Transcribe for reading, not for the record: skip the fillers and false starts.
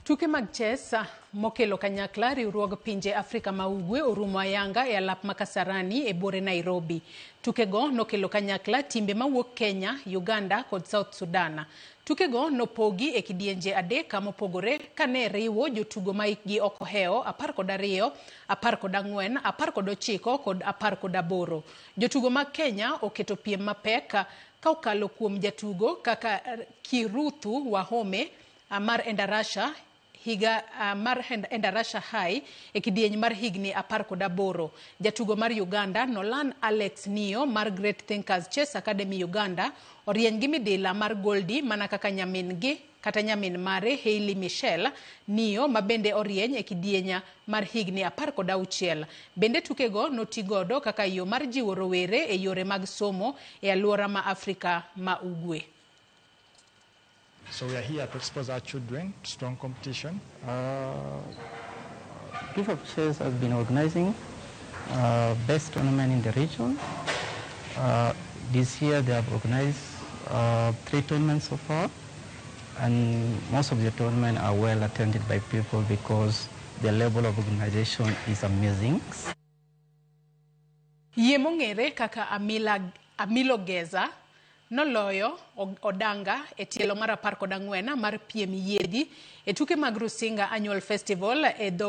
Tuke mag chess mokelo kanyakla riwruog pinje Afrika ma Ugwe orumo ayanga e alap ma Kasarani e buore Nairobi. Tukego nokelo kanyakla timbe mawuok Kenya, Uganda kod South Sudan. Tukego nopogi e kidienje adek mopogore kane riwo jotugo ma hikgi ok ohewo 12, 14, 19 kod 18. Jotugo mag Kenya oketo piem mapek ka okalo kuom jatugo kaka Kiruthu Wahome mar Endarasha higa mar Endarasha High e kidieny mar higni 18. Jatugo mar Uganda Nolan Alex Nio mar Great Thinkers Chess Academy Uganda orieny gi midila mar goldi mana kaka nyamin gi kata nyamin mare Hailey Michelle Nio ma bende orieny e kidieny mar higni 16. Bende tukego notigodo kaka yo mar jiwo rowere e yore mag somo e alwora ma Afrika ma Ugwe. So we are here to expose our children to strong competition. Gift of Chess has been organizing best tournament in the region. This year they have organized 3 tournaments so far, and most of the tournaments are well attended by people because the level of organization is amazing. Yie mong'ere kaka Amilo Geza noloyo Odanga e tielo mar 14 mar piem yiedhi e tuke mag Rusinga Annual Festival e dho